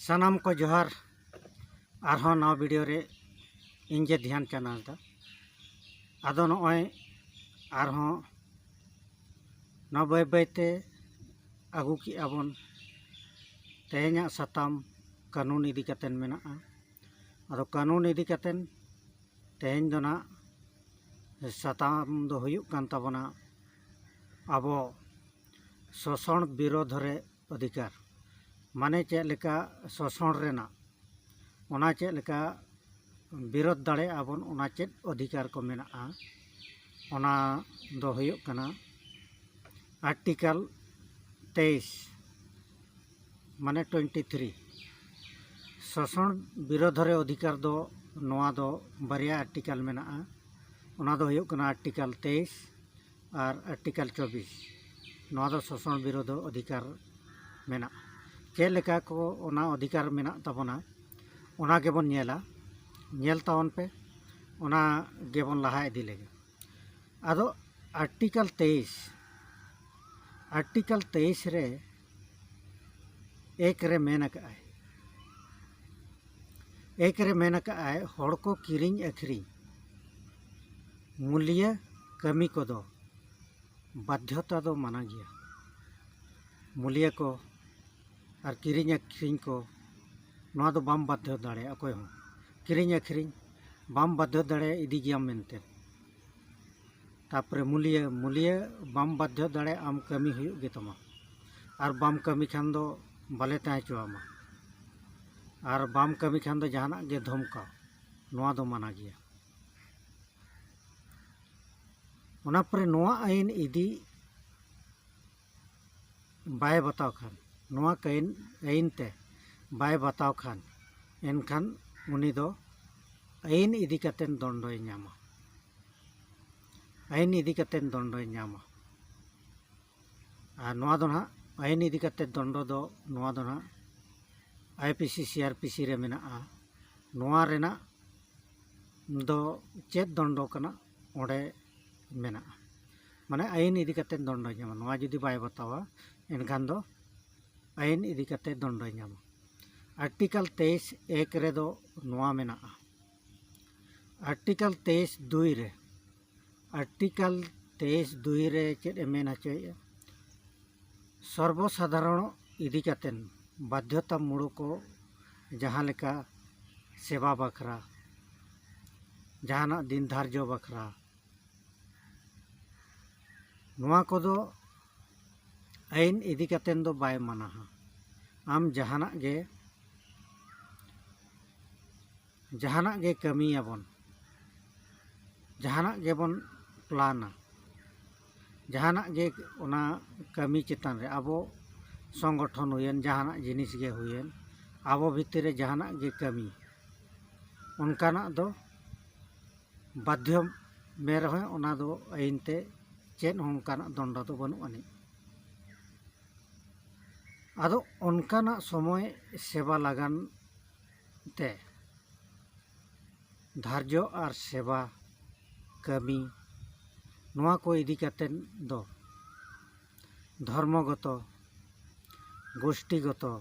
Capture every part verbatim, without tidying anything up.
ᱥᱟᱱᱟᱢ ᱠᱚ ᱡᱚᱦᱟᱨ᱾ ᱟᱨᱦᱚᱸ ᱱᱟᱣᱟ ᱵᱷᱤᱰᱤᱭᱳ ᱨᱮ ᱤᱧ ᱜᱮ ᱫᱷᱮᱭᱟᱱ ᱪᱟᱸᱫᱽ ᱦᱟᱸᱥᱫᱟ᱾ ᱟᱫᱚ ᱱᱚᱜᱼᱚᱭ ᱟᱨᱦᱚᱸ ᱱᱚᱣᱟ ᱵᱟᱹᱭ ᱵᱟᱹᱭ ᱛᱮ ᱟᱹᱜᱩ ᱠᱮᱜᱼᱟ ᱵᱚᱱ᱾ ᱛᱮᱦᱮᱧᱟᱜ ᱥᱟᱛᱟᱢ ᱠᱟᱹᱱᱩᱱ ᱤᱫᱤ ᱠᱟᱛᱮᱫ ᱢᱮᱱᱟᱜᱼᱟ᱾ ᱟᱫᱚ ᱠᱟᱹᱱᱩᱱ ᱤᱫᱤ ᱠᱟᱛᱮᱫ ᱛᱮᱦᱮᱧ ᱫᱚ ᱱᱟᱜ ᱥᱟᱛᱟᱢ ᱫᱚ ᱦᱩᱭᱩᱜ ᱠᱟᱱ ᱛᱟᱵᱚᱱᱟ ᱟᱵᱚ ᱥᱳᱥᱚᱱ ᱵᱤᱨᱳᱫᱷ ᱨᱮ ᱚᱫᱷᱤᱠᱟᱨ, ᱢᱟᱱᱮ ᱪᱮᱫ ᱞᱮᱠᱟ ᱥᱳᱥᱚᱱ ᱨᱮᱱᱟᱜ, ᱚᱱᱟ ᱪᱮᱫ ᱞᱮᱠᱟ ᱵᱤᱨᱳᱫᱷ ᱫᱟᱲᱮᱭᱟᱜᱼᱟ ᱵᱚᱱ, ᱚᱱᱟ ᱪᱮᱫ ᱚᱫᱷᱤᱠᱟᱨ ᱠᱚ ᱢᱮᱱᱟᱜᱼᱟ, ᱚᱱᱟ ᱫᱚ ᱦᱩᱭᱩᱜ ᱠᱟᱱᱟ ᱟᱨᱴᱤᱠᱟᱞ ᱛᱮᱭᱤᱥ, ᱢᱟᱱᱮ ᱴᱩᱭᱮᱱᱴᱤ ᱛᱷᱨᱤ᱾ ᱥᱳᱥᱚᱱ ᱵᱤᱨᱳᱫᱷ ᱨᱮ ᱚᱫᱷᱤᱠᱟᱨ ᱫᱚ ᱱᱚᱣᱟ ᱫᱚ ᱵᱟᱨᱭᱟ ᱟᱨᱴᱤᱠᱟᱞ ᱢᱮᱱᱟᱜᱼᱟ᱾ ᱚᱱᱟ ᱫᱚ ᱦᱩᱭᱩᱜ ᱠᱟᱱᱟ ᱟᱨᱴᱤᱠᱟᱞ ᱛᱮᱭᱤᱥ ᱟᱨ ᱟᱨᱴᱤᱠᱟᱞ ᱪᱚᱵᱵᱤᱥ᱾ ᱱᱚᱣᱟ ᱫᱚ ᱥᱳᱥᱚᱱ ᱵᱤᱨᱳᱫᱷ ᱚᱫᱷᱤᱠᱟᱨ ᱢᱮᱱᱟᱜᱼᱟ᱾ ᱪᱮᱫ ᱞᱮᱠᱟ ᱠᱚ ᱚᱱᱟ ᱚᱫᱷᱤᱠᱟᱨ ᱢᱮᱱᱟᱜ ᱛᱟᱵᱚᱱᱟ, ᱚᱱᱟ ᱜᱮᱵᱚᱱ ᱧᱮᱞᱟ᱾ ᱧᱮᱞ ᱛᱟᱵᱚᱱ ᱯᱮ, ᱚᱱᱟ ᱜᱮᱵᱚᱱ ᱞᱟᱦᱟ ᱤᱫᱤ ᱞᱮᱜᱮ᱾ ᱟᱫᱚ ᱟᱨᱴᱤᱠᱟᱞ ᱛᱮᱭᱤᱥ, ᱟᱨᱴᱤᱠᱟᱞ ᱛᱮᱭᱤᱥ ᱨᱮ ᱮᱠ ᱨᱮ ᱢᱮᱱ ᱟᱠᱟᱫᱼᱟᱭ, ᱮᱠ ᱨᱮ ᱢᱮᱱ ᱟᱠᱟᱫᱼᱟᱭ, ᱦᱚᱲ ᱠᱚ ᱠᱤᱨᱤᱧ ᱟᱹᱠᱷᱨᱤᱧ ᱢᱩᱞᱤᱭᱟᱹ ᱠᱟᱹᱢᱤ ᱠᱚᱫᱚ ᱵᱟᱫᱽᱫᱷᱚᱛᱟ ᱫᱚ ᱢᱟᱱᱟ ᱜᱮᱭᱟ᱾ ᱢᱩᱞᱤᱭᱟᱹ ᱠᱚ ᱟᱨ ᱠᱤᱨᱤᱧ ᱟᱹᱠᱷᱨᱤᱧ ᱠᱚ, ᱱᱚᱣᱟ ᱫᱚ ᱵᱟᱢ ᱵᱟᱫᱽᱫᱷᱚ ᱫᱟᱲᱮᱭᱟᱜᱼᱟ ᱚᱠᱚᱭ ᱦᱚᱸ᱾ ᱠᱤᱨᱤᱧ ᱟᱹᱠᱷᱨᱤᱧ ᱵᱟᱢ ᱵᱟᱫᱽᱫᱷᱚ ᱫᱟᱲᱮᱭᱟᱜᱼᱟ, ᱤᱫᱤ ᱜᱮᱭᱟᱢ ᱢᱮᱱᱛᱮ᱾ ᱛᱟᱯᱚᱨᱮ ᱢᱩᱞᱤᱭᱟᱹ, ᱢᱩᱞᱤᱭᱟᱹ ᱵᱟᱢ ᱵᱟᱫᱽᱫᱷᱚ ᱫᱟᱲᱮᱭᱟᱜᱼᱟ, ᱟᱢ ᱠᱟᱹᱢᱤ ᱦᱩᱭᱩᱜ ᱜᱮ ᱛᱟᱢᱟ᱾ ᱟᱨ ᱵᱟᱢ ᱠᱟᱹᱢᱤ ᱠᱷᱟᱱ ᱫᱚ ᱵᱟᱞᱮ ᱛᱟᱦᱮᱸ ᱦᱚᱪᱚᱣᱟᱢᱟ᱾ ᱟᱨ ᱵᱟᱢ ᱠᱟᱹᱢᱤ ᱠᱷᱟᱱ ᱫᱚ ᱡᱟᱦᱟᱱᱟᱜ ᱜᱮ ᱫᱷᱚᱢᱠᱟᱣ, ᱱᱚᱣᱟ ᱫᱚ ᱢᱟᱱᱟ ᱜᱮᱭᱟ᱾ ᱚᱱᱟ ᱯᱚᱨᱮ ᱱᱚᱣᱟ ᱟᱹᱭᱤᱱ ᱤᱫᱤ ᱵᱟᱭ ᱵᱟᱛᱟᱣ ᱠᱷᱟᱱ, ᱱᱚᱣᱟ ᱠᱟᱹᱭᱤᱱ, ᱟᱹᱭᱤᱱ ᱛᱮ ᱵᱟᱭ ᱵᱟᱛᱟᱣ ᱠᱷᱟᱱ, ᱮᱱᱠᱷᱟᱱ ᱩᱱᱤ ᱫᱚ ᱟᱹᱭᱤᱱ ᱤᱫᱤ ᱠᱟᱛᱮᱫ ᱫᱚᱱᱰᱚᱭ ᱧᱟᱢᱟ᱾ ᱟᱹᱭᱤᱱ ᱤᱫᱤ ᱠᱟᱛᱮᱫ ᱫᱚᱱᱰᱚᱭ ᱧᱟᱢᱟ᱾ ᱟᱨ ᱱᱚᱣᱟ ᱫᱚ ᱱᱟᱦᱟᱜ ᱟᱹᱭᱤᱱ ᱤᱫᱤ ᱠᱟᱛᱮᱫ ᱫᱚᱱᱰᱚ ᱫᱚ, ᱱᱚᱣᱟ ᱫᱚ ᱱᱟᱦᱟᱜ I P C, C R P C ᱨᱮ ᱢᱮᱱᱟᱜᱼᱟ᱾ ᱱᱚᱣᱟ ᱨᱮᱱᱟᱜ ᱫᱚ ᱪᱮᱫ ᱫᱚᱱᱰᱚ ᱠᱟᱱᱟ ᱚᱸᱰᱮ ᱢᱮᱱᱟᱜᱼᱟ᱾ ᱢᱟᱱᱮ ᱟᱹᱭᱤᱱ ᱤᱫᱤ ᱠᱟᱛᱮᱫ ᱫᱚᱱᱰᱚᱭ ᱧᱟᱢᱟ᱾ ᱱᱚᱣᱟ ᱡᱩᱫᱤ ᱵᱟᱭ ᱵᱟᱛᱟᱣᱟ, ᱮᱱᱠᱷᱟᱱ ᱫᱚ ᱟᱹᱭᱤᱱ ᱤᱫᱤ ᱠᱟᱛᱮᱫ ᱫᱚᱱᱰᱚᱭ ᱧᱟᱢᱟ᱾ ᱟᱨᱴᱤᱠᱟᱞ ᱛᱮᱭᱤᱥ ᱮᱠ ᱨᱮᱫᱚ ᱱᱚᱣᱟ ᱢᱮᱱᱟᱜᱼᱟ, ᱟᱨᱴᱤᱠᱟᱞ ᱛᱮᱭᱤᱥ ᱫᱩᱭ ᱨᱮ, ᱟᱨᱴᱤᱠᱟᱞ ᱛᱮᱭᱤᱥ ᱫᱩᱭ ᱨᱮ ᱪᱮᱫ ᱮ ᱢᱮᱱ ᱦᱚᱪᱚᱭᱮᱫᱼᱟ? ᱥᱚᱨᱵᱚ ᱥᱟᱫᱷᱟᱨᱚᱱ ᱤᱫᱤ ᱠᱟᱛᱮᱱ ᱵᱟᱫᱽᱫᱷᱚᱛᱟ ᱢᱩᱲᱩᱠ ᱡᱟᱦᱟᱸ ᱞᱮᱠᱟ ᱥᱮᱵᱟ ᱵᱟᱠᱷᱨᱟ, ᱡᱟᱦᱟᱱᱟᱜ ᱫᱤᱱ ᱫᱷᱟᱨᱡᱚ ᱵᱟᱠᱷᱨᱟ, ᱱᱚᱣᱟ ᱠᱚᱫᱚ ᱟᱹᱭᱤᱱ ᱤᱫᱤ ᱠᱟᱛᱮᱱ ᱫᱚ ᱵᱟᱭ ᱢᱟᱱᱟᱦᱟ᱾ ᱟᱢ ᱡᱟᱦᱟᱱᱟᱜ ᱜᱮ, ᱡᱟᱦᱟᱱᱟᱜ ᱜᱮ ᱠᱟᱹᱢᱤᱭᱟᱵᱚᱱ, ᱡᱟᱦᱟᱱᱟᱜ ᱜᱮᱵᱚᱱ ᱯᱞᱟᱱᱟ, ᱡᱟᱦᱟᱱᱟᱜ ᱜᱮ ᱚᱱᱟ ᱠᱟᱹᱢᱤ ᱪᱮᱛᱟᱱ ᱨᱮ ᱟᱵᱚ ᱥᱚᱝᱜᱚᱴᱷᱚᱱ ᱦᱩᱭᱮᱱ, ᱡᱟᱦᱟᱱᱟᱜ ᱡᱤᱱᱤᱥ ᱜᱮ ᱦᱩᱭᱮᱱ, ᱟᱵᱚ ᱵᱷᱤᱛᱤᱨ ᱨᱮ ᱡᱟᱦᱟᱱᱟᱜ ᱜᱮ ᱠᱟᱹᱢᱤ, ᱚᱱᱠᱟᱱᱟᱜ ᱫᱚ ᱵᱟᱫᱽᱫᱷᱚ ᱢᱮ ᱨᱮᱦᱚᱸ ᱚᱱᱟ ᱫᱚ ᱟᱹᱭᱤᱱ ᱛᱮ ᱪᱮᱫ ᱦᱚᱸ ᱚᱱᱠᱟᱱᱟᱜ ᱫᱚᱱᱰᱚ ᱫᱚ ᱵᱟᱹᱱᱩᱜ ᱟᱹᱱᱤᱡ᱾ ᱟᱫᱚ ᱚᱱᱠᱟᱱᱟᱜ ᱥᱚᱢᱚᱭ ᱥᱮᱵᱟ ᱞᱟᱜᱟᱱ ᱛᱮ ᱫᱷᱟᱨᱡᱚ ᱟᱨ ᱥᱮᱵᱟ ᱠᱟᱹᱢᱤ, ᱱᱚᱣᱟ ᱠᱚ ᱤᱫᱤ ᱠᱟᱛᱮᱫ ᱫᱚ ᱫᱷᱚᱨᱢᱚᱜᱚᱛᱚ, ᱜᱳᱥᱴᱤᱜᱚᱛᱚ,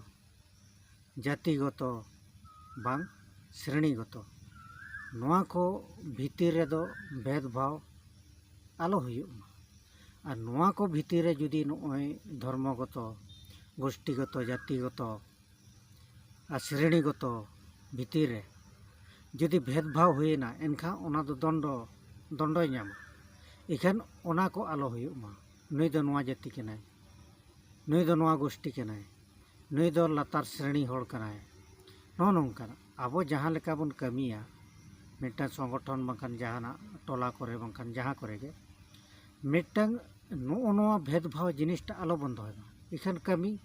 ᱡᱟᱹᱛᱤᱜᱚᱛᱚ ᱵᱟᱝ ᱥᱨᱮᱬᱤᱜᱚᱛᱚ, ᱱᱚᱣᱟ ᱠᱚ ᱵᱷᱤᱛᱤᱨ ᱨᱮᱫᱚ ᱵᱷᱮᱫᱽᱵᱷᱟᱣ ᱟᱞᱚ ᱦᱩᱭᱩᱜ ᱢᱟ᱾ ᱟᱨ ᱱᱚᱣᱟ ᱠᱚ ᱵᱷᱤᱛᱤᱨ ᱨᱮ ᱡᱩᱫᱤ ᱱᱚᱜᱼᱚᱭ ᱫᱷᱚᱨᱢᱚᱜᱚᱛᱚ, ᱜᱳᱥᱴᱤᱜᱚᱛᱚ, ᱡᱟᱹᱛᱤᱜᱚᱛᱚ ᱟᱨ ᱥᱨᱮᱬᱤᱜᱚᱛᱚ ᱵᱷᱤᱛᱤᱨ ᱨᱮ ᱡᱩᱫᱤ ᱵᱷᱮᱫᱽᱵᱷᱟᱣ ᱦᱩᱭᱮᱱᱟ, ᱮᱱᱠᱷᱟᱱ ᱚᱱᱟ ᱫᱚ ᱫᱚᱱᱰᱚ, ᱫᱚᱱᱰᱚᱭ ᱧᱟᱢᱟ᱾ ᱤᱠᱷᱟᱹᱱ ᱚᱱᱟ ᱠᱚ ᱟᱞᱚ ᱦᱩᱭᱩᱜ ᱢᱟ᱾ ᱱᱩᱭ ᱫᱚ ᱱᱚᱣᱟ ᱡᱟᱹᱛᱤ ᱠᱟᱱᱟᱭ, ᱱᱩᱭ ᱫᱚ ᱱᱚᱣᱟ ᱜᱳᱥᱴᱤ ᱠᱟᱱᱟᱭ, ᱱᱩᱭ ᱫᱚ ᱞᱟᱛᱟᱨ ᱥᱨᱮᱬᱤ ᱦᱚᱲ ᱠᱟᱱᱟᱭ᱾ ᱱᱚᱜᱼᱚ ᱱᱚᱝᱠᱟᱱᱟᱜ ᱟᱵᱚ ᱡᱟᱦᱟᱸ ᱞᱮᱠᱟ ᱵᱚᱱ ᱠᱟᱹᱢᱤᱭᱟ, ᱢᱤᱫᱴᱟᱝ ᱥᱚᱝᱜᱚᱴᱷᱚᱱ ᱵᱟᱝᱠᱷᱟᱱ ᱡᱟᱦᱟᱱᱟᱜ ᱴᱚᱞᱟ ᱠᱚᱨᱮ ᱵᱟᱝᱠᱷᱟᱱ ᱡᱟᱦᱟᱸ ᱠᱚᱨᱮ ᱜᱮ, ᱢᱤᱫᱴᱟᱝ ᱱᱚᱜᱼᱚ ᱱᱚᱣᱟ ᱵᱷᱮᱫᱽᱵᱷᱟᱣ ᱡᱤᱱᱤᱥᱴᱟ ᱟᱞᱚ ᱵᱚᱱ ᱫᱚᱦᱚᱭ ᱢᱟ᱾ ᱤᱠᱷᱟᱹᱱ ᱠᱟᱹᱢᱤ,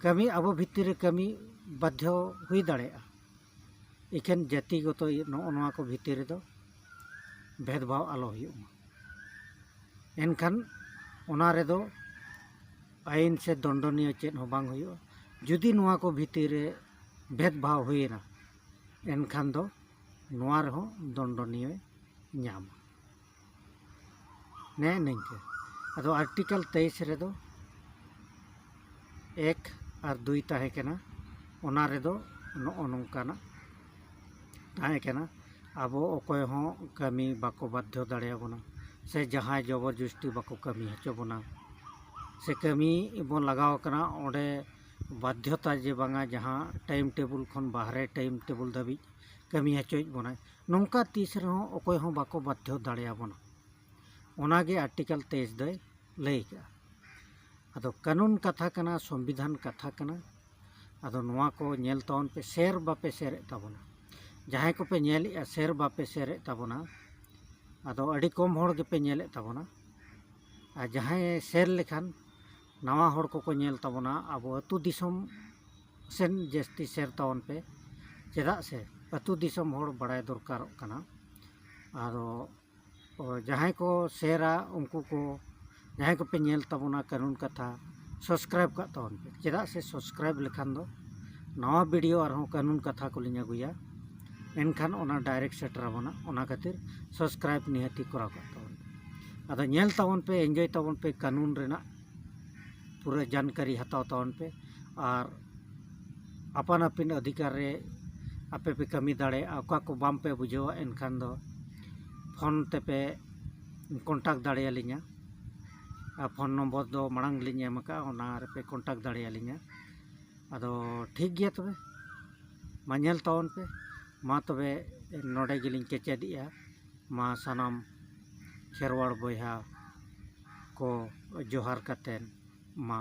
ᱠᱟᱹᱢᱤ ᱟᱵᱚ ᱵᱷᱤᱛᱤᱨ ᱨᱮ ᱠᱟᱹᱢᱤ ᱵᱟᱫᱽᱫᱷᱚ ᱦᱩᱭ ᱫᱟᱲᱮᱭᱟᱜᱼᱟ᱾ ᱤᱠᱷᱟᱹᱱ ᱡᱟᱹᱛᱤᱜᱚᱛᱚ ᱱᱚᱜᱼᱚ ᱱᱚᱣᱟ ᱠᱚ ᱵᱷᱤᱛᱤᱨ ᱨᱮᱫᱚ ᱵᱷᱮᱫᱽᱵᱷᱟᱣ ᱟᱞᱚ ᱦᱩᱭᱩᱜ ᱢᱟ᱾ ᱮᱱᱠᱷᱟᱱ ᱚᱱᱟ ᱨᱮᱫᱚ ᱟᱹᱭᱤᱱ ᱥᱮ ᱫᱚᱱᱰᱚᱱᱤᱭᱚ ᱪᱮᱫ ᱦᱚᱸ ᱵᱟᱝ ᱦᱩᱭᱩᱜᱼᱟ᱾ ᱡᱩᱫᱤ ᱱᱚᱣᱟ ᱠᱚ ᱵᱷᱤᱛᱤᱨ ᱨᱮ ᱵᱷᱮᱫᱽᱵᱷᱟᱣ ᱦᱩᱭᱮᱱᱟ, ᱮᱱᱠᱷᱟᱱ ᱫᱚ ᱱᱚᱣᱟ ᱨᱮᱦᱚᱸ ᱫᱚᱱᱰᱚᱱᱤᱭᱚᱭ ᱧᱟᱢᱟ᱾ ᱱᱮᱜᱼᱮ ᱱᱤᱝᱠᱟᱹ᱾ ᱟᱫᱚ ᱟᱨᱴᱤᱠᱟᱞ ᱛᱮᱭᱤᱥ ᱨᱮᱫᱚ ᱮᱠ ᱟᱨ ᱫᱩᱭ ᱛᱟᱦᱮᱸ ᱠᱟᱱᱟ᱾ ᱚᱱᱟ ᱨᱮᱫᱚ ᱱᱚᱜᱼᱚ ᱱᱚᱝᱠᱟᱱᱟᱜ ᱛᱟᱦᱮᱸ ᱠᱟᱱᱟ᱾ ᱟᱵᱚ ᱚᱠᱚᱭ ᱦᱚᱸ ᱠᱟᱹᱢᱤ ᱵᱟᱠᱚ ᱵᱟᱫᱽᱫᱷᱚ ᱫᱟᱲᱮᱭᱟᱵᱚᱱᱟ, ᱥᱮ ᱡᱟᱦᱟᱸᱭ ᱡᱚᱵᱚᱨ ᱡᱚᱥᱛᱤ ᱵᱟᱠᱚ ᱠᱟᱹᱢᱤ ᱦᱚᱪᱚ ᱵᱚᱱᱟ, ᱥᱮ ᱠᱟᱹᱢᱤ ᱵᱚᱱ ᱞᱟᱜᱟᱣ ᱠᱟᱱᱟ, ᱚᱸᱰᱮ ᱵᱟᱫᱽᱫᱷᱚᱛᱟ ᱡᱮ ᱵᱟᱝᱟ ᱡᱟᱦᱟᱸ ᱴᱟᱭᱤᱢ ᱴᱮᱵᱩᱞ ᱠᱷᱚᱱ ᱵᱟᱦᱨᱮ ᱴᱟᱭᱤᱢ ᱴᱮᱵᱩᱞ ᱫᱷᱟᱹᱵᱤᱡ ᱠᱟᱹᱢᱤ ᱦᱚᱪᱚᱭᱮᱫ ᱵᱚᱱᱟᱭ, ᱱᱚᱝᱠᱟ ᱛᱤᱥ ᱨᱮᱦᱚᱸ ᱚᱠᱚᱭ ᱦᱚᱸ ᱵᱟᱠᱚ ᱵᱟᱫᱽᱫᱷᱚ ᱫᱟᱲᱮᱭᱟᱵᱚᱱᱟ᱾ ᱚᱱᱟᱜᱮ ᱟᱨᱴᱤᱠᱮᱞ ᱛᱮᱭᱤᱥ ᱫᱚᱭ ᱞᱟᱹᱭ ᱠᱟᱜᱼᱟ᱾ ᱟᱫᱚ ᱠᱟᱹᱱᱩᱱ ᱠᱟᱛᱷᱟ ᱠᱟᱱᱟ, ᱥᱚᱝᱵᱤᱫᱷᱟᱱ ᱠᱟᱛᱷᱟ ᱠᱟᱱᱟ᱾ ᱟᱫᱚ ᱱᱚᱣᱟ ᱠᱚ ᱧᱮᱞ ᱛᱟᱵᱚᱱ ᱯᱮ, ᱥᱮᱨ ᱵᱟᱯᱮ ᱥᱮᱨᱮᱫ ᱛᱟᱵᱚᱱᱟ᱾ ᱡᱟᱦᱟᱸᱭ ᱠᱚᱯᱮ ᱧᱮᱞᱮᱜᱼᱟ ᱥᱮᱨ ᱵᱟᱯᱮ ᱥᱮᱨᱮᱫ ᱛᱟᱵᱚᱱᱟ, ᱟᱫᱚ ᱟᱹᱰᱤ ᱠᱚᱢ ᱦᱚᱲ ᱜᱮᱯᱮ ᱧᱮᱞᱮᱫ ᱛᱟᱵᱚᱱᱟ᱾ ᱟᱨ ᱡᱟᱦᱟᱸᱭ ᱥᱮᱨ ᱞᱮᱠᱷᱟᱱ ᱱᱟᱣᱟ ᱦᱚᱲ ᱠᱚᱠᱚ ᱧᱮᱞ ᱛᱟᱵᱚᱱᱟ, ᱟᱵᱚ ᱟᱹᱛᱩ ᱫᱤᱥᱚᱢ ᱥᱮᱱ ᱡᱟᱹᱥᱛᱤ ᱥᱮᱨ ᱛᱟᱵᱚᱱ ᱯᱮ, ᱪᱮᱫᱟᱜ ᱥᱮ ᱟᱹᱛᱩ ᱫᱤᱥᱚᱢ ᱦᱚᱲ ᱵᱟᱲᱟᱭ ᱫᱚᱨᱠᱟᱨᱚᱜ ᱠᱟᱱᱟ᱾ ᱟᱫᱚ ᱚ, ᱡᱟᱦᱟᱸᱭ ᱠᱚ ᱥᱮᱨᱟ ᱩᱱᱠᱩ ᱠᱚ, ᱡᱟᱦᱟᱸᱭ ᱠᱚᱯᱮ ᱧᱮᱞ ᱛᱟᱵᱚᱱᱟ ᱠᱟᱹᱱᱩᱱ ᱠᱟᱛᱷᱟ, ᱥᱟᱵᱥᱠᱨᱟᱭᱤᱵ ᱠᱟᱜ ᱛᱟᱵᱚᱱ ᱯᱮ᱾ ᱪᱮᱫᱟᱜ ᱥᱮ ᱥᱟᱵᱥᱠᱨᱟᱭᱤᱵ ᱞᱮᱠᱷᱟᱱ ᱫᱚ ᱱᱟᱣᱟ ᱵᱷᱤᱰᱤᱭᱳ ᱟᱨᱦᱚᱸ ᱠᱟᱹᱱᱩᱱ ᱠᱟᱛᱷᱟ ᱠᱚᱞᱤᱧ ᱟᱹᱜᱩᱭᱟ, ᱮᱱᱠᱷᱟᱱ ᱚᱱᱟ ᱰᱟᱭᱨᱮᱠᱴ ᱥᱮᱴᱮᱨ ᱟᱵᱚᱱᱟ᱾ ᱚᱱᱟ ᱠᱷᱟᱹᱛᱤᱨ ᱥᱟᱵᱥᱠᱨᱟᱭᱤᱵ ᱱᱤᱦᱟᱹᱛᱤ ᱠᱚᱨᱟᱣ ᱠᱟᱜ ᱛᱟᱵᱚᱱ ᱯᱮ᱾ ᱟᱫᱚ ᱧᱮᱞ ᱛᱟᱵᱚᱱ ᱯᱮ, ᱮᱱᱡᱚᱭ ᱛᱟᱵᱚᱱ ᱯᱮ, ᱠᱟᱹᱱᱩᱱ ᱨᱮᱱᱟᱜ ᱯᱩᱨᱟᱹ ᱡᱟᱱᱠᱟᱨᱤ ᱦᱟᱛᱟᱣ ᱛᱟᱵᱚᱱ ᱯᱮ᱾ ᱟᱨ ᱟᱯᱟᱱ ᱟᱹᱯᱤᱱ ᱚᱫᱷᱤᱠᱟᱨ ᱨᱮ ᱟᱯᱮ ᱯᱮ ᱠᱟᱹᱢᱤ ᱫᱟᱲᱮᱭᱟᱜᱼᱟ᱾ ᱚᱠᱟ ᱠᱚ ᱵᱟᱝ ᱯᱮ ᱵᱩᱡᱷᱟᱹᱣᱟ, ᱮᱱᱠᱷᱟᱱ ᱫᱚ ᱯᱷᱳᱱ ᱛᱮᱯᱮ ᱠᱚᱱᱴᱟᱠᱴ ᱫᱟᱲᱮᱭᱟᱞᱤᱧᱟ᱾ ᱟᱨ ᱯᱷᱳᱱ ᱱᱚᱢᱵᱚᱨ ᱫᱚ ᱢᱟᱲᱟᱝ ᱞᱤᱧ ᱮᱢ ᱟᱠᱟᱫᱼᱟ, ᱚᱱᱟ ᱨᱮᱯᱮ ᱠᱚᱱᱴᱟᱠᱴ ᱫᱟᱲᱮᱭᱟᱞᱤᱧᱟ᱾ ᱟᱫᱚ ᱴᱷᱤᱠ ᱜᱮᱭᱟ ᱛᱚᱵᱮ, ᱢᱟ ᱧᱮᱞ ᱛᱟᱵᱚᱱ ᱯᱮ᱾ ᱢᱟ ᱛᱚᱵᱮ ᱱᱚᱰᱮ ᱜᱮᱞᱤᱧ ᱠᱮᱪᱮᱫᱮᱜᱼᱟ᱾ ᱢᱟ ᱥᱟᱱᱟᱢ ᱠᱷᱮᱨᱣᱟᱲ ᱵᱚᱭᱦᱟ ᱠᱚ ᱡᱚᱦᱟᱨ ᱠᱟᱛᱮᱱ ᱢᱟ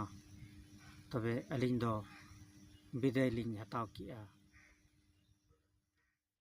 ᱛᱚᱵᱮ ᱟᱹᱞᱤᱧ ᱫᱚ ᱵᱤᱫᱟᱹᱭ ᱞᱤᱧ ᱦᱟᱛᱟᱣ ᱠᱮᱜᱼᱟ᱾